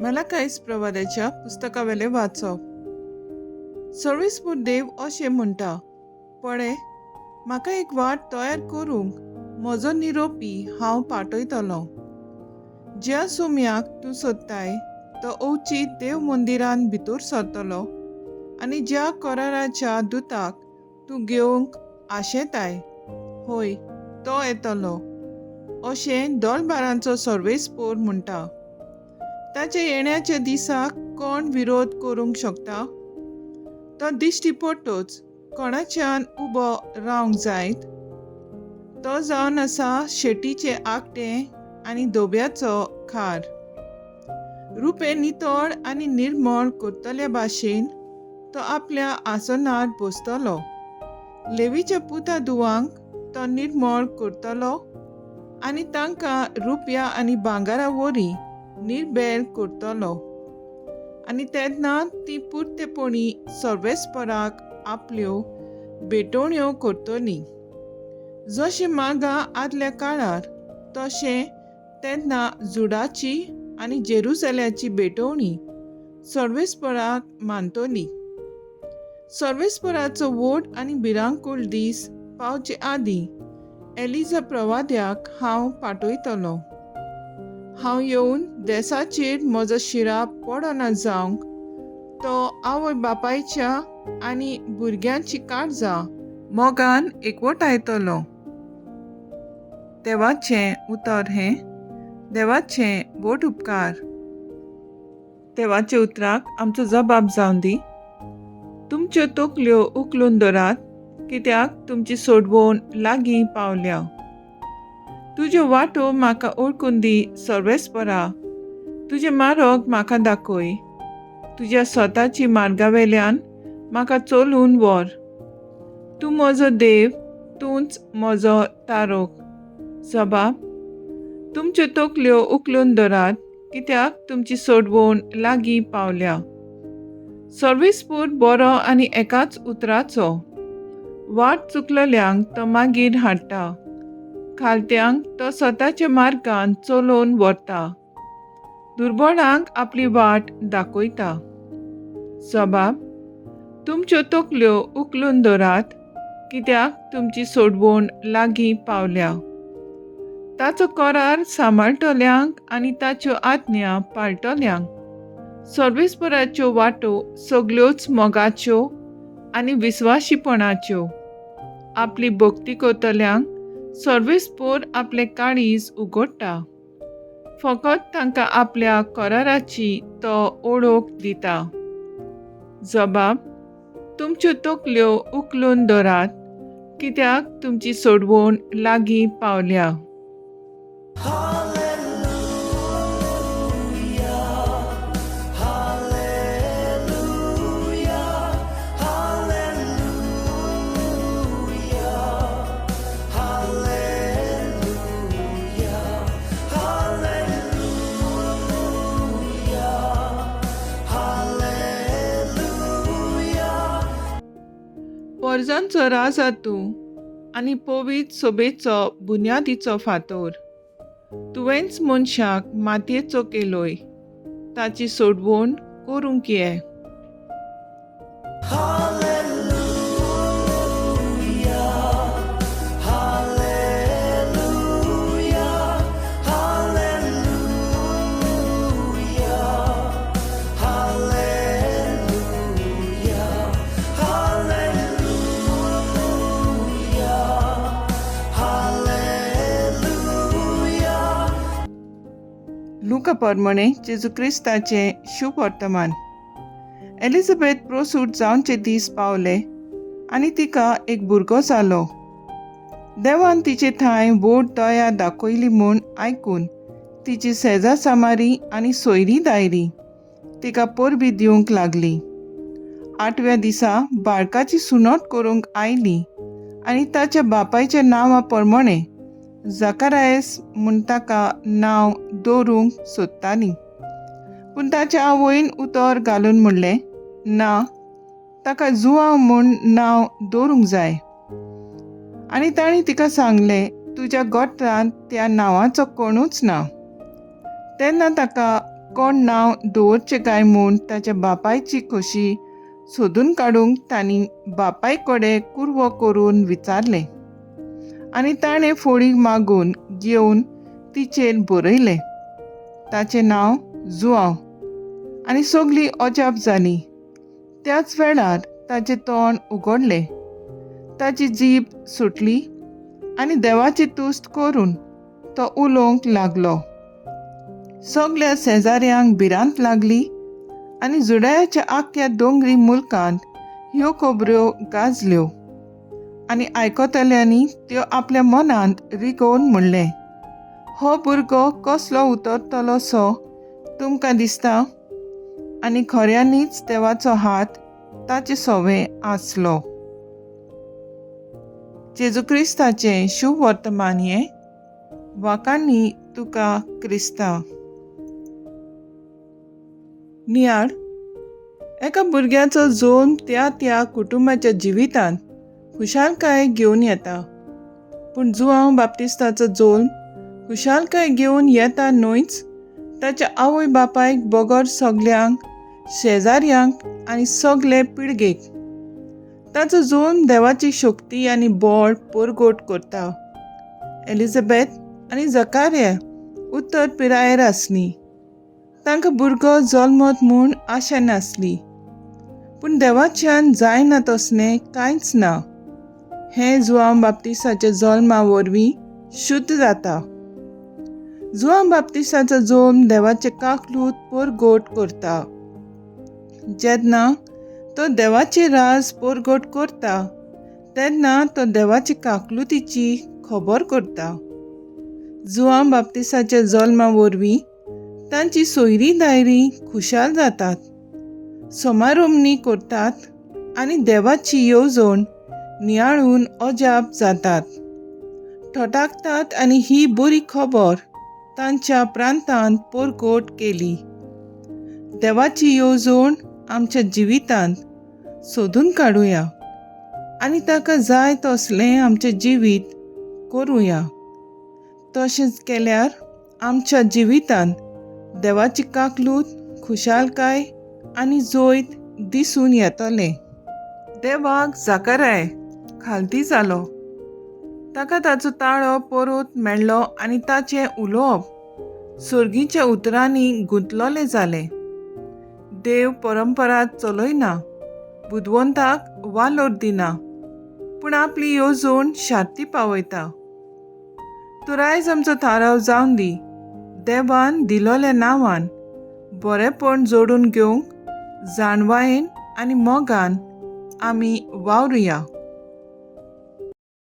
मलाकायस प्रवादाच्या पुस्तकावेलें वाचप. सर्वेस्पूर देव अशें म्हणटा, पळे, म्हाका एक वाट तयार करूंक म्हजो निरोपी हांव पाठयतलो. ज्या सुम्याक तूं सोदताय तो अवचीत देव मंदिरांत भितर सरतलो आनी ज्या कराराच्या दुताक तूं घेवंक आशेताय, हय, तो येतलो, अशें दोलबारांचो सर्वेस्पोर म्हणटा. ताच्या येण्याच्या दिसाक कोण विरोध करूंक शकता? तो दिश्टी पडटच कोणाच्यान उबो रावंक जायत? तो जावन आसा शेटीचें आगटें आनी धोब्याचो खार. रुपें नितळ आनी निर्मळ करतल्या भाशेन तो आपल्या आसनार बसतलो. लेवीच्या पुता दुवांक तो निर्मळ करतलो आनी तांकां रुपया आनी भांगरा वरी निर्बेल करतलो. आनी तेन्ना ती पुरतेपणी सर्वेस्पराक आपल्यो भेटवण्यो करतली. जशें मागा आदल्या काळार तशें तेन्ना जुडाची आनी जेरुजाल्याची भेटवणी सर्वेस्पराक मानतली. सर्वेस्पराचो व्हड आनी भिरांकूळ दीस पावचे आदीं एलिजा प्रवाद्याक हांव पाठयतलो. हांव येवन देसाचेर म्हजो शिराप पडना जावंक तो आवय बापायच्या आनी भुरग्यांची काळजां मोगान एकवटायतलो. देवाचें उतर हें. देवाचें व्हड उपकार. देवाच्या उतराक आमचो जबाब जावन दी. तुमच्यो तकल्यो उखलून धरात, कित्याक तुमची सोडवण लागीं पावल्या. तुज्यो वाटो म्हाका ओळखून दी सर्वेस्परा, तुजें मार्ग म्हाका दाखय. तुज्या स्वताची मार्गावेल्यान म्हाका चलून व्हर. तूं म्हजो देव, तूंच म्हजो तारोक. जबाब, तुमच्यो तकल्यो उखलून धरात, कित्याक तुमची सोडवण लागीं पावल्या. सर्वेस्पूर बरो आनी एकाच उतराचो. वाट चुकलल्यांक तो मागीर हाडटा, खालत्यांक तो स्वताच्या मार्गान चलोवन व्हरता, दुर्बळांक आपली वाट दाखयता. जबाब, तुमच्यो तकल्यो उखलून धरात, कित्याक तुमची सोडवण लागीं पावल्या. ताचो करार सांबाळटल्यांक आनी ताच्यो आज्ञा पाळटल्यांक सर्वेस्पराच्यो वाटो सगल्योच मोगाच्यो आनी विस्वाशीपणाच्यो. आपली भक्ती करतल्यांक सर्वेस्पोर आपलें काळीज उगडटा, फकत तांकां आपल्या कराराची तो ओळख दिता. जबाब, तुमच्यो तकल्यो उखलून धरात, कित्याक तुमची सोडवण लागीं पावल्या. पोरजांचो राजा तूं आनी पवित्र सोबेचो बुन्यादीचो फातोर. तुवेंच मनशाक मातयेचो केलोय, ताची सोडवण करूंक ये. लुका परमणे जेजू क्रिस्ताचें शुभ वर्तमान. एलिझाबेथ प्रोसूट जावचे दीस पावले आनी तिका एक भुरगो जालो. देवान तिचे थांय व्हड दया दाखयली म्हूण आयकून तिची सेजा सामारी आनी सोयरी दायरी तिका परबी दिवंक लागली. आठव्या दिसा बाळकाची सुनत करूंक आयली आनी ताच्या बापायच्या नांवा प्रमाणे जकारायस म्हूण ताका नांव दवरूंक सोदताली. पूण ताच्या आवयन उतर घालून म्हणलें, ना, ताका जुआंव म्हूण नांव दवरूंक जाय. आनी तांणी तिका सांगलें, तुज्या गोत्रांत त्या नांवाचो कोणूच ना. तेन्ना ताका कोण नांव दवरचें काय म्हूण ताच्या बापायची खोशी सोदून काडूंक तांणी बापाय कडेन कुरवो करून विचारलें आनी ताणें फोडी मागून घेवन तिचेर बरयलें, ताचें नांव जुआंव. आनी सगळीं अजाप जालीं. त्याच वेळार ताचें तोंड उगडलें, ताची जीब सुटली आनी देवाची तुस्त करून तो उलोवंक लागलो. सगल्या शेजाऱ्यांक भिरांत लागली आनी जुडयाच्या आख्ख्या दोंगरी मुलकांत ह्यो खबऱ्यो गाजल्यो आनी आयकतल्यांनी त्यो आपल्या मनांत रिगोवन म्हणलें, हो भुरगो कसलो उतरतलो सो तुमकां दिसता? आनी खऱ्यांनीच देवाचो हात ताचे सवे आसलो. जेजू क्रिस्ताचें शुभ वर्तमान हें. वाकांनी तुका क्रिस्ता. नियाळ. एका भुरग्याचो जल्म त्या त्या कुटुंबाच्या जिवितांत खुशालकाय घेवन येता, पूण जुआंव बाप्तिस्ताचो जल्म खुशालकाय घेवन येता न्हयच, ताच्या आवय बापायक बगर सगल्यांक, शेजाऱ्यांक आनी सगले पिळगेक. ताचो जल्म देवाची शक्ती आनी बळ परगट करता. एलिझाबेथ आनी जकार्या उत्तर पिरायेर आसली. तांकां भुरगो जल्मत म्हूण आशा नासली, पूण देवाच्यान जायना तसलें कांयच ना हें जुआंव बाप्तिस्ताच्या जल्मा वरवीं शुद्ध जाता. जुआंव बाप्तिस्ताचो जल्म देवाचें काकलूत परगट करता. जेन्ना तो देवाचे राज परगट करता तेन्ना तो देवाचे काकलुतीची खबर करता. जुआंव बाप्तिस्ताच्या जल्मा वरवीं तांची सोयरी दायरी खुशाल जातात, समारोमणी करतात आनी देवाची येवजण नियाळून अजाप जातात, थटाकतात आनी ही बरी खबर तांच्या प्रांतांत परगट केली. देवाची येवजण आमच्या जिवितांत सोदून काडुया आनी ताका जाय तसलें आमचें जिवीत करुया. तशेंच केल्यार आमच्या जिवितांत देवाची काकलूत, खुशालकाय आनी जैत दिसून येतलें. देवाक जाकाराय खालती जालो. ताका ताचो ताळो परत मेळ्ळो आनी ताचें उलोवप सर्गीच्या उतरांनी गुंतलोलें जालें. देव परंपरा चलयना, बुदवंताक वालोर दिना, पूण आपली येवजण शांती पावयता. तर आयज आमचो थाराव जावन दी, देवान दिलोल्या नांवान बरेंपण जोडून घेवंक जाणवायेन आनी मोगान आमी वावरुया.